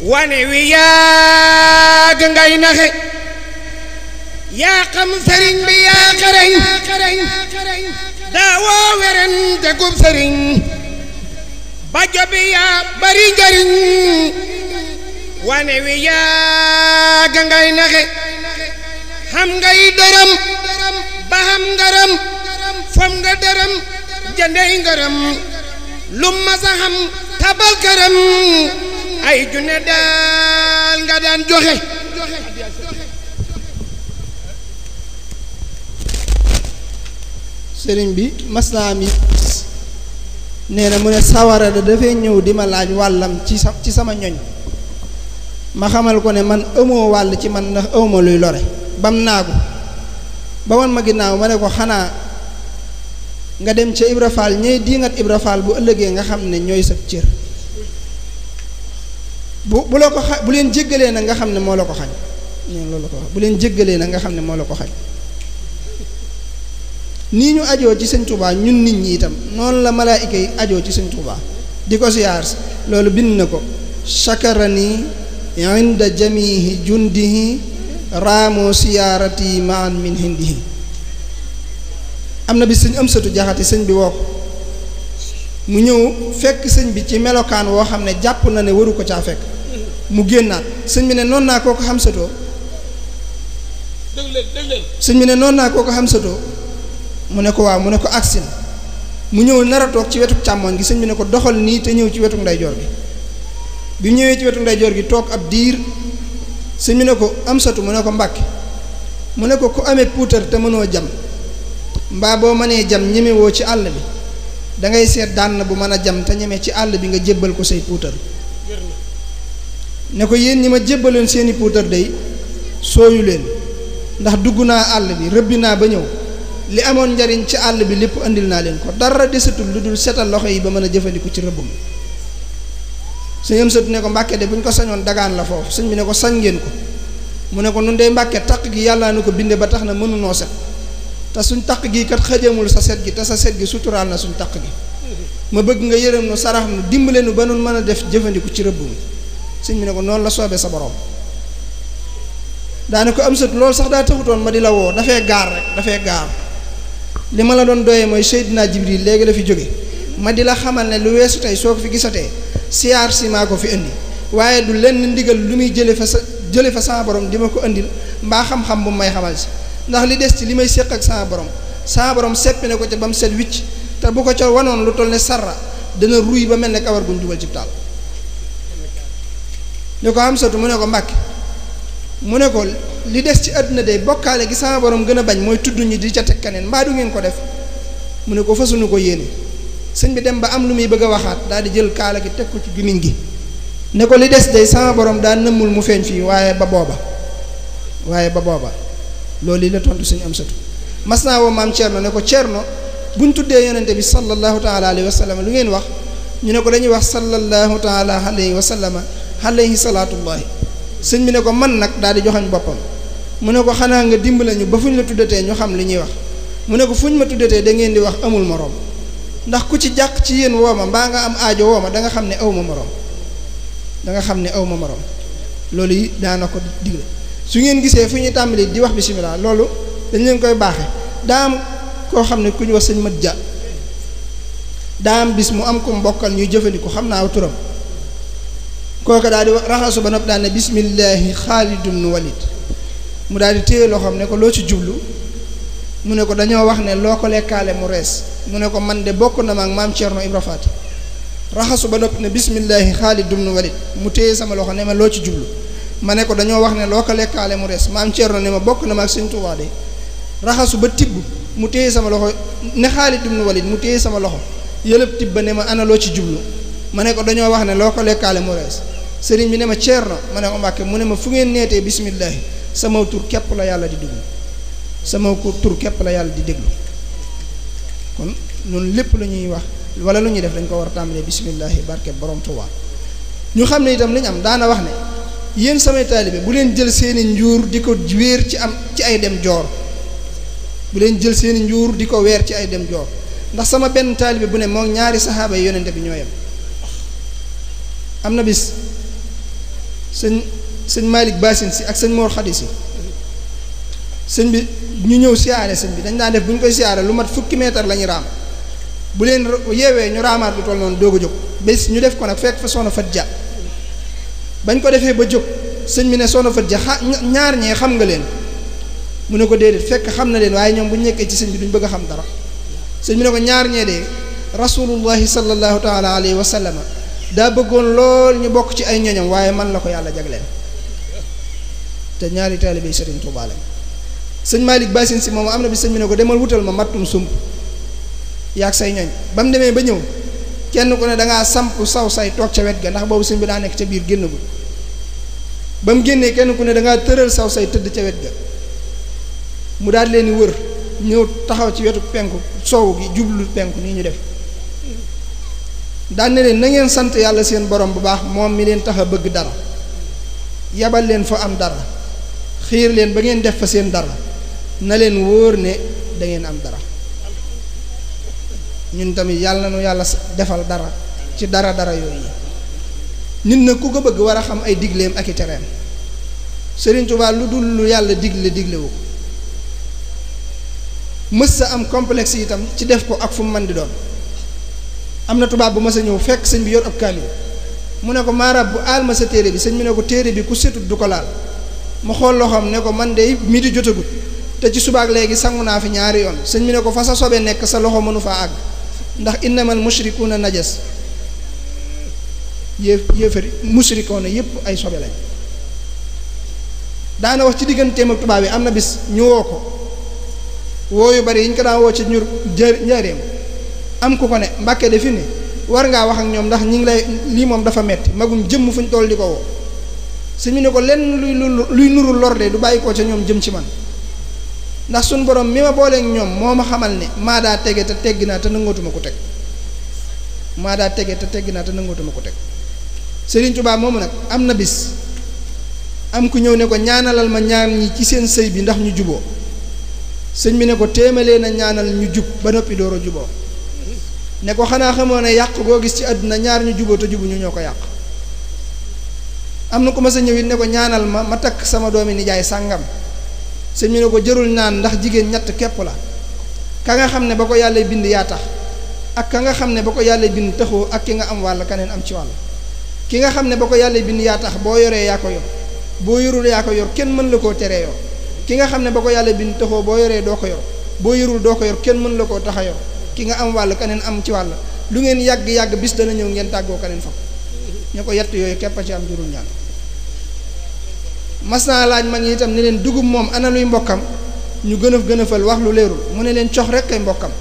wane wi yàgg ngay naxe yaa xam sëriñ bi yaa xereñ daawoo weren te kub sëriñ ba jobi yaa bari njëriñ wane wi yàgg ngay naxe xam ngay dërëm ba xam ngaram fam nga dërëm jëndey ngaram lu masa xam tabal këram ay junne daal nga daan joxe sëriñ bi mas naa am it nee na mu ne sawara da dafay ñëw di ma laaj wàllam ci sama ñoñ ma xamal ko ne man amoo wàll ci man ndax awma luy lore bam naagu ba wan ma ginnaaw ma ne ko xanaa nga dem ca Ibra Fall ñey diingat Ibra Fall bu ëllëgee nga xam ne ñooy sa cër bu la ko bu leen jéggalee nag nga xam ne moo la ko xañ ñeen loolu la ko wax bu leen jéggalee nag nga xam ne moo la ko xañ nii ñu ajoo ci sëñ Touba ñun nit ñi itam noonu la malaayika yi ajoo ci sëñ Touba di ko siyaar loolu bind na ko shakarani inda jamihi jundihi raamoo siyaarati maan min hindihi am na bi sëñ Amsatu Jaxate sëñ bi woo ko mu ñëw fekk sëñ bi ci melokaan woo xam ne jàpp na ne waru ko caa fekk mu génnaat sëñ bi ne noonu naa koo ko xamsatoo sëñ bi ne noonu naa koo ko xamsatoo mu ne ko waaw mu ne ko agsin mu ñëw nar a toog ci wetu càmmoñ gi sëñ bi ne ko doxal nii te ñëw ci wetu ndeyjoor gi bi mu ñëwee ci wetu ndeyjoor gi toog ab diir sëñ bi ne ko Amsatu mu ne ko Mbàkke mu ne ko ku amee puutar te mënoo jam mbaa boo mënee jam ñemewoo ci àll bi dangay seet dànn bu mën a jam te ñeme ci àll bi nga jébbal ko say puutar ne ko yéen ñi ma jébbaloon seeni puutar day sooyu leen ndax dugg naa àll bi rëbbi naa ba ñëw li amoon njariñ ci àll bi lépp andil naa leen ko dara desatul lu dul setal loxo yi ba mën a jëfandiku ci rëbb mi sëñ am sët ne ko Mbàkke de bu ñu ko sañoon dagaan la foofu sëñ bi ne ko sañ ngeen ko mu ne ko nun dey Mbàkke taq gi yàllaa nu ko binde ba tax na mënunoo set te suñ taq gi kat xëjamul sa set gi te sa set gi suturaal na suñ taq gi ma bëgg nga yërëm nu sarax nu dimbale nu ba nun mën a def jëfandiku ci rëbb mi sëñ bi ne ko noonu la soobee sa borom daane ko am sët loolu sax daa taxutoon ma di la woo dafay gaar rek dafay gaar li ma la doon doyee mooy Seydina Jibril léegi la fi jóge ma di la xamal ne lu weesu tey soo ko fi gisatee siyaar si maa ko fi indi waaye du lenn ndigal lu muy jële fa sama borom di ma ko indil mbaa xam-xam bu may xamal si ndax li des ci li may séq ak sama borom seppi ne ko ca ba mu set wicc te bu ko ca wanoon lu toll ne sarra dana ruy ba mel ne kawar guñ dugal ci taal ne ko am satu mu ne ko Mbàkke mu ne ko li des ci àdduna de bokkaale gi sama borom gën a bañ mooy tudd ñi di ca teg keneen mbaa du ngeen ko def mu ne ko fasuñu ko yéene sëñ bi dem ba am lu muy bëgg a waxaat daal di jël kaala gi teg ko ci gimiñ gi ne ko li des de sama borom daa nëmmul mu feeñ fii waaye ba booba loolu yi la tontu sëñ am satu mas naa woo maam Thierno ne ko Thierno buñ tuddee yonente bi sallallahu taala alayhi wa sallam lu ngeen wax ñu ne ko dañuy wax sallallahu taala alayhi wa sallam alayhi salaatullahi sëñ bi ne ko man nag daal di joxañ boppam mu ne ko xanaa nga dimbale ñu ba fu ñu la tuddatee ñu xam li ñuy wax mu ne ko fu ñu ma tuddatee da ngeen di wax amul moroom ndax ku ci jàq ci yéen wooma mbaa nga am aajo wooma da nga xam ne aw ma moroom loolu yi daana ko digle su ngeen gisee fu ñuy tàmbali di wax bisimilah loolu dañ leen koy baaxe daa am koo xam ne ku ñu wax sëñ mat ja daa am bis mu am ko mbokkal ñuy jëfandiku xam naa aw turam kooka daal di raxasu ba nopp daal ne bismillahi xaalidun walid mu daal di téye loxoom ne ko loo ci jublu mu ne ko dañoo wax ne loo ko lekkaale mu rees mu ne ko man de bokk na ma ak maam Thierno Ibra Faati raxasu ba nopp ne bismillahi xaalidun walid mu téye sama loxo ne ma loo ci jublu ma ne ko dañoo wax ne loo ko lekkaale mu rees maam Thierno ne ma bokk na ma ak sëñ Tuubaa de raxasu ba tibb mu téye sama loxo ne xaalidun walid mu téye sama loxo yëlëb tibb ba ne ma ana loo ci jublu ma ne ko dañoo wax ne loo ko lekkaale mu rees sëriñ bi ne ma Thierno ma ne ko Mbàkke mu ne ma fu ngeen neetee bismillahi sama tur képp la yàlla di déglu sama tur képp la yàlla di déglu kon noonu lépp lu ñuy wax wala lu ñuy def dañ ko war a tàmbalee bismillahi barke borom Tuubaa ñu xam ne itam li ñu am daana wax ne yéen samay taalibe bu leen jël seeni njuur di ko wéer ci ay dem joor bu leen jël seeni njuur di ko weer ci ay dem joor ndax sama benn taalibe bu ne moom ñaari saxaaba yi yonente bi ñoo yem am na bis sëñ Malick Bassine si ak sëñ Mor Khady si sëñ bi ñu ñëw siyaare sëñ bi dañ daan def bu ñu koy siyaare lu mat fukki meetar la ñu raam bu leen yeewee ñu raamaat lu toll noonu doog a jóg bés ñu def ko nag fekk fa soxna Fat Ja bañ ko defee ba jóg sëñ bi ne soxna Fat Ja ñaar ñee xam nga leen mu ne ko déedéet fekk xam na leen waaye ñoom bu ñu nekkee ci sëñ bi duñ bëgg a xam dara sëñ bi ne ko ñaar ñee de rasulullahi sallallahu taala alayhi wa sallam daa bëggoon lool ñu bokk ci ay ñoñam waaye man la ko yàlla jagleel te ñaari taalibe yi Sëriñ Tuubaa lañ sëñ Malick Bassine si moom am na bi sëñ bi ne ko demal wutal ma mattum sump yaag say ñoñ ba mu demee ba ñëw kenn ku ne dangaa samp saw say toog ca wet ga ndax boobu sëñ bi daa nekk ca biir génnagul ba mu génnee kenn ku ne dangaa tëral saw say tëdd ca wet ga mu daal leen di wër ñëw taxaw ci wetu penku soow gi jublu penku nii ñu def daan ne leen na ngeen sant yàlla seen borom bu baax moom mi leen tax a bëgg dara yabal leen fa am dara xiir leen ba ngeen def fa seen dara na leen wóor ne da ngeen am dara ñun tamit yàlla na nu yàlla defal dara ci dara yooyu nit na ku ko bëgg war a xam ay digleem ak i tereem Sëriñ Tuubaa lu dul lu yàlla diglewu ko mës sa am complexe itam ci def ko ak fu mu mën di doon am na tubaab bu ma sa ñëw fekk sëñ bi yor ab kaamil mu ne ko maarab bu aal ma sa téere bi sëñ bi ne ko téere bi ku setut du ko laal mu xool loxoom ne ko man de midi jotagut te ci subaak léegi sangu naa fi ñaari yoon sëñ bi ne ko fa sa sobe nekk sa loxo mënu faa àgg ndax innamal mushrikuuna najas yéefari mushrikuuna yépp ay sobe lañ daana wax ci digganteem ak tubaab yi am na bis ñu woo ko wooyu bari yi ñu ko daan woo ci ñur njaareem am ku ko ne Mbàkke de fi ne war ngaa wax ak ñoom ndax ñi ngi lay lii moom dafa metti magum jëmm fu ñu toll di ko woo sëñ bi ne ko lenn luy nuru lor de du bàyyi ko ca ñoom jëm ci man ndax suñ borom mi ma booleeg ñoom moo ma xamal ne maa daa tege te tegg naa te nangootuma ko teg maa daa tege te tegg naa te nangootuma ko teg Sëriñ Tuubaa moomu nag am na bis am ku ñëw ne ko ñaanalal ma ñaar ñi ci seen sëy bi ndax ñu juboo sëñ bi ne ko téemalee na ñaanal ñu jub ba noppi door a juboo ne ko xanaa xamoo ne yàq goo gis ci àdduna ñaar ñu juboo te jubu ñu ñoo ko yàq am na ku ma sa ñëw it ne ko ñaanal ma takk sama doomi nijaay sàngam sëñ bi ne ko jërul naan ndax jigéen ñett képp la ka nga xam ne ba ko yàlla bind yaa tax ak ka nga xam ne ba ko yàlla bind taxoo ak ki nga am wàll keneen am ci wàll ki nga xam ne ba ko yàlla bind yaa tax boo yoree yaa ko yor boo yorul yaa ko yor kenn mën la koo teree yor ki nga xam ne ba ko yàlla bind taxoo boo yoree doo ko yor boo yorul doo ko yor kenn mën la koo tax a yor ki nga am wàll keneen am ci wàll lu ngeen yàgg-yàgg bis dana ñëw ngeen tàggoo keneen fa ñu ko yett yooyu képp a ci am jurul ñaan mas naa laaj mag ñi itam ne leen dugub moom ana luy mbokkam ñu gën a fal wax lu leerul mu ne leen cox rek kay mbokkam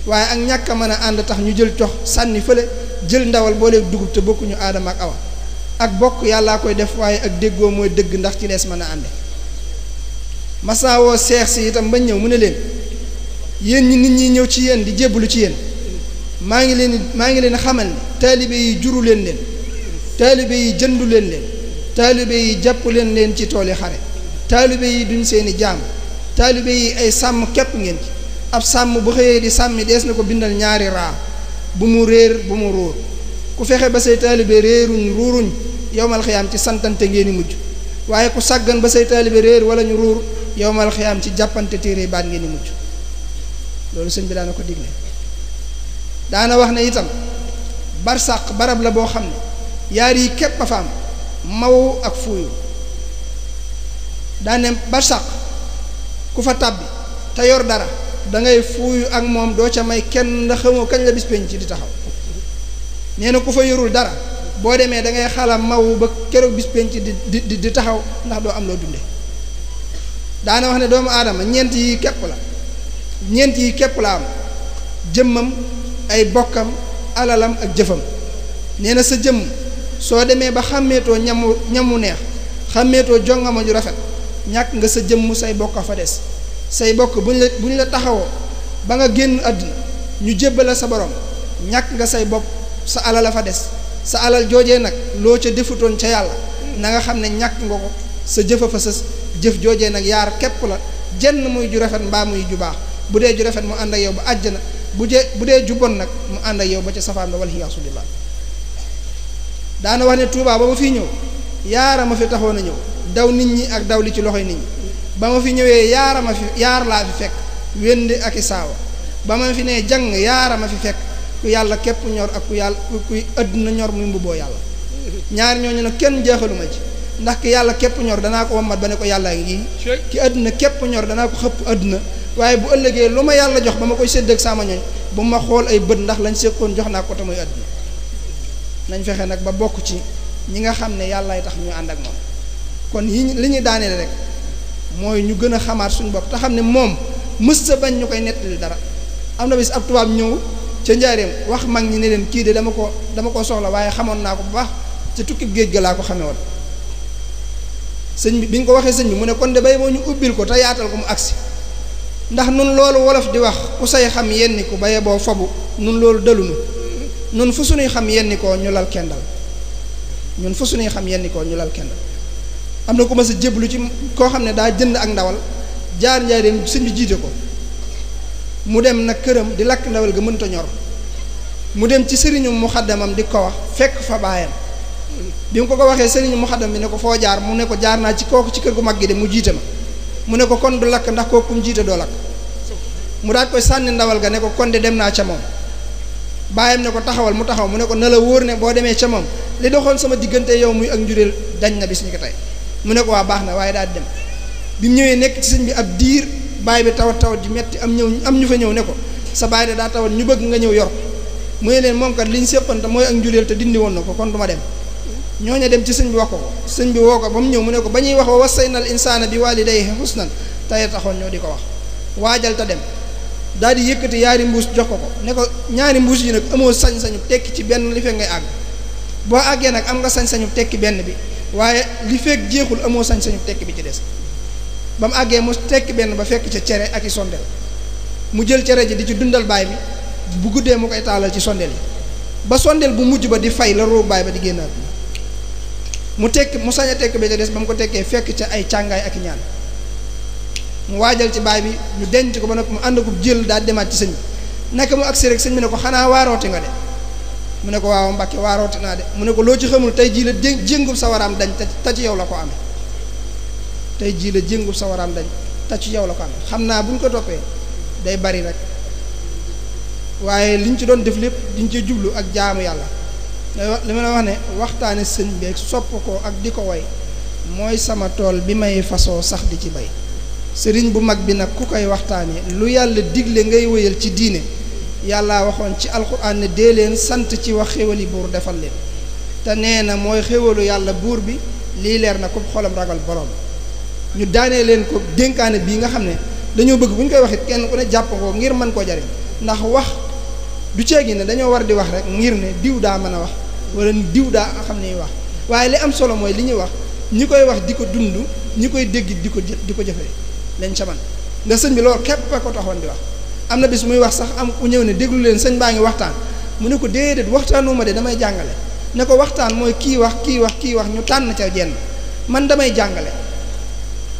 waaye ak ñàkk a mën a ànd tax ñu jël cox sànni fële jël ndawal booleeg dugub te bokkuñu aadama ak awa ak bokk yàllaa koy def waaye ak déggoo mooy dëgg ndax ci lees mën a ànde mas naa woo seex si itam ba ñëw mu ne leen yéen ñi nit ñi ñëw ci yéen di jébbalu ci yéen maa ngi leen xamal ne taalibe yi juru leen taalibe yi jëndu leen taalibe yi jàpp leen ci tooli xare taalibe yi duñ seeni jaam taalibe yi ay sàmm képp ngeen ci ab sàmm bu xëyee di sàmmi dees na ko bindal ñaari raa bu mu réer bu mu ruur ku fexe ba say taalibe réeruñ ruuruñ yowmal xiyaam ci santante ngeen di mujj waaye ku sàggan ba say taalibe réer wala ñu ruur yowmal xiyaam ci jàppante téere baat ngeen di mujj loolu sëñ bi daana ko digle daana wax ne itam barsàq barab la boo xam ne yaar yi képp a fa am maw ak fuuyu daane barsàq ku fa tàbbi te yor dara da ngay fuuyu ak moom doo ca may kenn ndax xamoo kañ la bis penc ci di taxaw nee na ku fa yorul dara boo demee da ngay xala maw ba keroog bis penc di taxaw ndax doo am loo dunde daana wax ne doomu aadama ñeent yi képp la am jëmmam ay bokkam alalam ak jëfam nee na sa jëmm soo demee ba xàmmeetoo ñamu neex xàmmeetoo jongama ju rafet ñàkk nga sa jëmm say bokk fa des say bokk bu ñu la taxawoo ba nga génn àdduna ñu jébbala sa borom ñàkk nga say bopp sa alal a fa des sa alal joojee nag loo ca defutoon ca yàlla na nga xam ne ñàkk nga ko sa jëfa fa sës jëf joojee nag yaar képp la jenn muy ju rafet mbaa muy ju baax bu dee ju rafet mu ànd ak yow ba àjjana bu dee ju bon nag mu ànd ak yow ba ca safaan ba wal hiyaasu billah daana wax ne Tuubaa ba ma fiy ñëw yaara ma fi taxoon a ñëw daw nit ñi ak daw li ci loxoy nit ñi ba ma fi ñëwee yaar laa fi fekk wénd ak i saawa ba ma fi nee jàng yaara ma fi fekk ku yàlla képp ñor ak kuy àdduna ñor muy mbubboo yàlla ñaar ñooñu nag kenn jeexaluma ci ndax ki yàlla képp ñor danaa ko wammat ba ne ko yàllaa ngi ki àdduna képp ñor danaa ko xëpp àdduna waaye bu ëllëgee lu ma yàlla jox ba ma koy sédd ak sama ñooñ bu ma xool ay bët ndax lañ séqoon jox naa ko te muy àdduna nañ fexe nag ba bokk ci ñi nga xam ne yàllaay tax ñu ànd ak moom kon li ñuy daaneel rek mooy ñu gën a xamaat suñu bopp te xam ne moom mës sa bañ ñu koy nettali dara am na bis ab tubaab ñëw ca njaareem wax mag ñi ne leen kii de dama ko soxla waaye xamoon naa ko bu baax ca tukkib géej ga laa ko xamee woon sëñ bi ñu ko waxee sëñ bi mu ne kon de bay moo ñu ubbil ko te yaatal ko mu agsi ndax nun loolu wolof di wax ku say xam yenni ko baye boo fabu nun loolu dalunu nun fu suñuy xam yenni koo ñu lal kendal ñun fu suñuy xam yenni koo ñu lal kendal am na ku ma sa jéblu ci koo xam ne daa jënd ak ndawal jaar njaareem sëñ bi jiite ko mu dem nag këram di lakk ndawal ga mënta ñor mu dem ci sëriñu muxaddamam di ko wax fekk fa baayam bi mu ko waxee sëriñu muxaddam bi ne ko foo jaar mu ne ko jaar naa ci kooku ci kër gu mag gi de mu jiite ma mu ne ko kon du lakk ndax kooku mu jiite doo lakk mu daat koy sànni ndawal ga ne ko kon de dem naa ca moom baayam ne ko taxawal mu taxaw mu ne ko na la wóor ne boo demee ca moom li doxoon sama diggante yow muy ak njureel dañ na bis ni ko tey mu ne ko waa baax na waaye daal dem bi mu ñëwee nekk ci sëñ bi ab diir baay bi tawat ji metti am ñu fa ñëw ne ko sa baay de daa tawat ñu bëgg nga ñëw yor mu ne leen moom kat li ñu séqante mooy ak njureel te dindi woon na ko kon du ma dem ñooñu dem ci sëñ bi wax ko sëñ bi woo ko ba mu ñëw mu ne ko ba ñuy wax wa wasaynal insaana bi waalidayhi husnan tey taxoon ñoo di ko wax waajal te dem daal di yëkkati yaari mbuus jox ko ne ko ñaari mbuus yi nag amoo sañ-sañu tekki ci benn li fekk ngay àgg boo àggee nag am nga sañ-sañu tekki benn bi waaye li fekk jeexul amoo sañ-sañu tekki bi ci des ba mu àggee mu tekki benn ba fekk ca cere ak i sondeel mu jël cere ji di ci dundal baay bi bu guddee mu koy taalal ci sondeel yi ba sondeel bu mujj ba di fay la roogu baay ba di génnaat mu tekk mu sañ a tekk bi ca des ba mu ko tekkee fekk ca ay càngaay ak i ñaan mu waajal ci baay bi ñu denc ko ba noppi mu ànd ko jël daal demaat ci sëñ bi naka mu agsi rek sëñ bi ne ko xanaa waarooti nga de mu ne ko waaw Mbàkke waarooti naa de mu ne ko loo ci xamul tey jii la jéngub sa waraam dañ te ci yow la ko amee tey jii la jéngub sa waraam dañ te ci yow la ko amee xam naa bu ñu ko toppee day bari rek waaye liñ ci doon def lépp diñ ci jublu ak jaamu yàlla li ma la wax ne waxtaane sëñ bi sopp ko ak di ko woy mooy sama tool bi may fasoo sax di ci bay sëriñ bu mag bi nag ku koy waxtaane lu yàlla digle ngay wéyal ci diine yàlla waxoon ci alxuraan ne dee leen sant ci wax xéwali buur defal leen te nee na mooy xéwalu yàlla buur bi lii leer na ko xolam ragal borom ñu daanee leen ko dénkaane bii nga xam ne dañoo bëgg bu ñu koy waxit kenn ku ne jàpp ko ngir mën koo jariñ ndax wax du ceegi ne dañoo war di wax rek ngir ne diw daa mën a wax wala diw daa xam ne wax waaye li am solo mooy li ñuy wax ñi koy wax di ko dund ñi koy dégg di ko jëfee lañ ca man nga sëñ bi loolu képp a ko taxoon di wax am na bis muy wax sax am ku ñëw ne déglu leen sëñ baa ngi waxtaan mu ne ko déedéet waxtaanuma de damay jàngale ne ko waxtaan mooy kii wax ñu tànn ca jenn man damay jàngale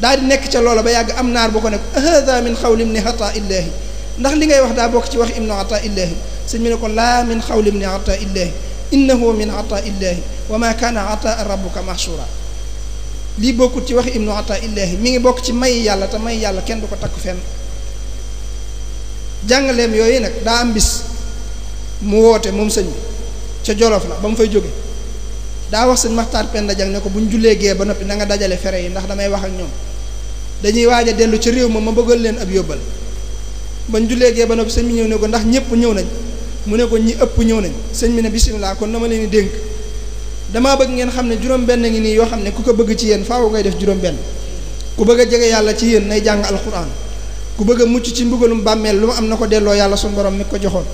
daal di nekk ca loola ba yàgg am naar bu ko nekk hada min xawli ibni ata illahi ndax li ngay wax daa bokk ci wax ibnu ata illahi sëñ bi ne ko laa min xawli ibni ata illahi innahu min ata illahi wa ma kaana ata rabbuka mahshura lii bokkut ci wax ibnu ata illahi mi ngi bokk ci may yàlla te may yàlla kenn du ko takk fenn jàngaleem yooyu nag daa am bis mu woote moom sëñ bi ca Jolof la ba mu fay jóge daa wax sëñ Maxtaar Penda Jang ne ko bu ñu jullee gee ba noppi na nga dajale fere yi ndax damay wax ak ñoom dañuy waaj a dellu ca réew ma bëggal leen ab yóbbal ba ñu jullee gee ba noppi sëñ bi ñëw ne ko ndax ñëpp ñëw nañ mu ne ko ñi ëpp ñëw nañ sëñ bi ne bisimilah kon dama leen di dénk damaa bëgg ngeen xam ne juróom-benn ngi nii yoo xam ne ku ko bëgg ci yéen faaw ngay def juróom-benn ku bëgg a jege yàlla ci yéen nay jàng alxuraan ku bëgg a mucc ci mbugalum bàmmeel lu mu am na ko delloo yàlla suñu borom mi ko joxoon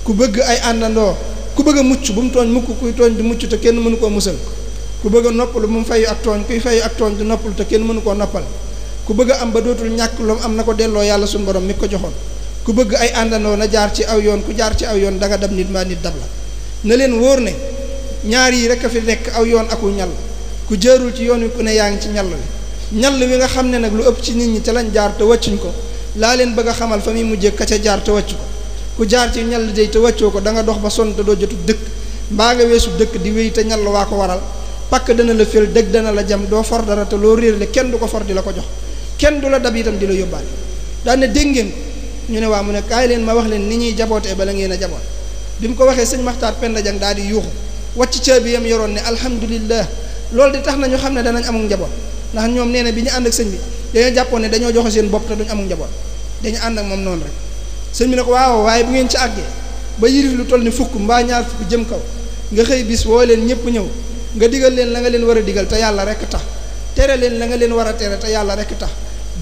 ku bëgg ay àndandoo ku bëgg a mucc bu mu tooñ mukk kuy tooñ du mucc te kenn mënu koo musal ku bëgg a noppalu bu mu fayu ak tooñ kuy fayu ak tooñ du noppalu te kenn mënu koo noppal ku bëgg a am ba dootul ñàkk lu mu am na ko delloo yàlla suñu borom mi ko joxoon ku bëgg ay àndandoo na jaar ci aw yoon ku jaar ci aw yoon danga dab nit maa nit dab la na leen wóor ne ñaar yi rek a fi nekk aw yoon aku ñal ku jaarul ci yoon wi ku ne yaa ngi ci ñal wi ñal wi nga xam ne nag lu ëpp ci nit ñi ca lañ jaar te wàccuñ ko laa leen bëgg a xamal fa muy mujjee ka ca jaar te wàccu ko ku jaar ci ñal day te wàccoo ko da nga dox ba sonn te doo jotu dëkk mbaa nga weesu dëkk di wéy te ñal waa ko waral pakk dana la fel dëgg dana la jam doo for dara te loo réerle kenn du ko for di la ko jox kenn du la dab itam di la yóbbaale daan ne dégg ngeen ñu ne waa mu ne kaay leen ma wax leen ni ñuy jabootee bala ngeen a jaboot bi mu ko waxee sëñ Maxtaar Penda Jang daal di yuuxu wàcc caabi yam yoroon ne alhamdulillah loolu di tax na ñu xam ne danañ amul njaboot ndax ñoom nee na bi ñu ànd ak sëñ bi dañoo jàppoon ne dañoo joxe seen bopp te duñ amul njaboot dañu ànd ak moom noonu rek sëñ bi ne ko waaw waaye bu ngeen ci àggee ba yirif lu toll ni fukk mbaa ñaar fukk jëm kaw nga xëy bis woo leen ñëpp ñëw nga digal leen la nga leen war a digal te yàlla rek tax tere leen la nga leen war a tere te yàlla rek tax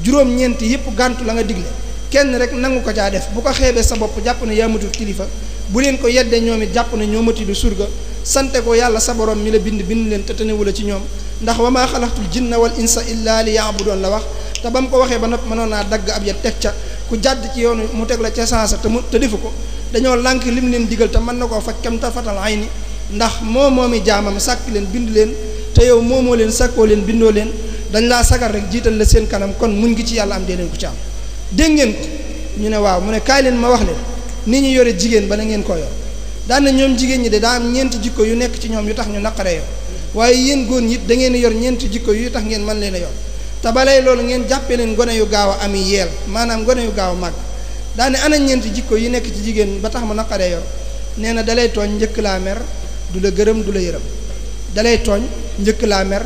juróom-ñeent yëpp gàntu la nga digle kenn rek nangu ko caa def bu ko xeebee sa bopp jàpp ne yaa matul kilifa bu leen ko yeddee ñoom it jàpp ne ñoo mati du surga sante ko yàlla sa borom mi la bind leen te tënewula ci ñoom ndax wa maa xalaqtul jinna wal insa illa li ya'budun la wax te ba mu ko waxee ba noppi mënoon naa dagg ab ya teg ca ku jàdd ci yoonu mu teg la ca sansa te defu ko dañoo lànk lim leen digal te mën na koo faj kam tarfatal ayni ndax moomi jaamam sàkk leen bind leen te yow moomoo leen sàkkoo leen bindoo leen dañ laa sagar rek jiital la seen kanam kon mun ngi ci yàlla am dee leen ko ci am dégg ngeen ko ñu ne waaw mu ne kaay leen ma wax leen ni ñu yore jigéen ba na ngeen koo yor daan na ñoom jigéen ñi de daa am ñeenti jikko yu nekk ci ñoom yu tax ñu naqaree yor waaye yéen góor ñi it da ngeen yor ñeenti jikko yu tax ngeen mën leen a yor te balay loolu ngeen jàppee leen gone yu gaaw a ami yeel maanaam gone yu gaaw a màgg daane ana ñeenti jikko yi nekk ci jigéen ba tax ma naqaree yor nee na dalay tooñ njëkk laa mer du la gërëm du la yërëm dalay tooñ njëkk laa mer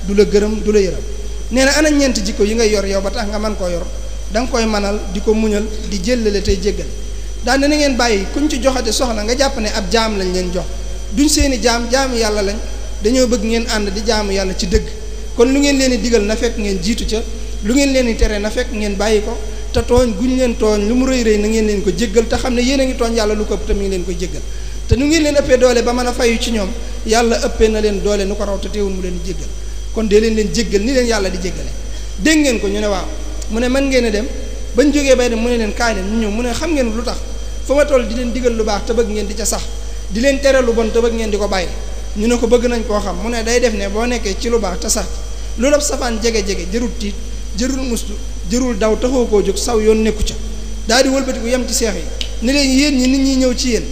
du la gërëm du la yërëm nee na ana ñeenti jikko yi ngay yor yow ba tax nga mën koo yor da nga koy manal di ko muñal di jëllale tey jéggal daane na ngeen bàyyi kuñ ci joxate soxna nga jàpp ne ab jaam lañ leen jox duñ seeni jaamu yàlla lañ dañoo bëgg ngeen ànd di jaamu yàlla ci dëgg kon lu ngeen leen di digal na fekk ngeen jiitu ca lu ngeen leen di tere na fekk ngeen bàyyi ko te tooñ guñ leen tooñ lu mu rëy rëy na ngeen leen ko jéggal te xam ne yéen a ngi tooñ yàlla lu ko ëpp te mi ngi leen koy jéggal te nu ngeen leen ëppee doole ba mën a fayu ci ñoom yàlla ëppee na leen doole nu ko raw te teewul mu leen di jéggal kon dee leen jéggal ni leen yàlla di jéggale dégg ngeen ko ñu ne waaw mu ne mën ngeen a dem bañ jógee bay dem mu ne leen kaay leen ñu ñëw mu ne xam ngeen lu tax fa ma toll di leen digal lu baax te bëgg ngeen di ca sax di leen tere lu bon te bëgg ngeen di ko bàyyi ñu ne ko bëgg nañ koo xam mu ne day def ne boo nekkee ci lu baax te sax loolu ab safaan jege-jege jërul tiit jërul mustu jërul daw taxoo koo jóg saw yoon nekku ca daal di wëlbatiku yem ci seex yi ne leen yéen ñi nit ñi ñëw ci yéen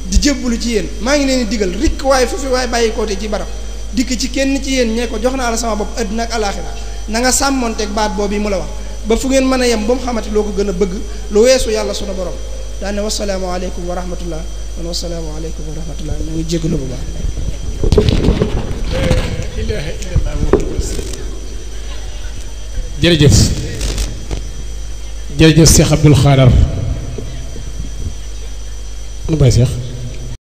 di jébbulu ci yéen maa ngi leen di digal rikk waaye fu fi waaye bàyyi koote ci barab dikk ci kenn ci yéen ñee ko jox naa la sama bopp àddina ak alaaxira na nga sàmmonteeg baat boobu yi mu la wax ba fu ngeen mën a yem ba mu xamante loo ko gën a bëgg lu weesu yàlla sunu borom daane wasalaamu aleykum wa rahmatullah man wasalaamu aleykum wa rahmatullah ñoo ngi jégalu bu baax ilaha illallah jërëjëf jërëjëf Cheikh Abdoul Khadar nu bay Cheikh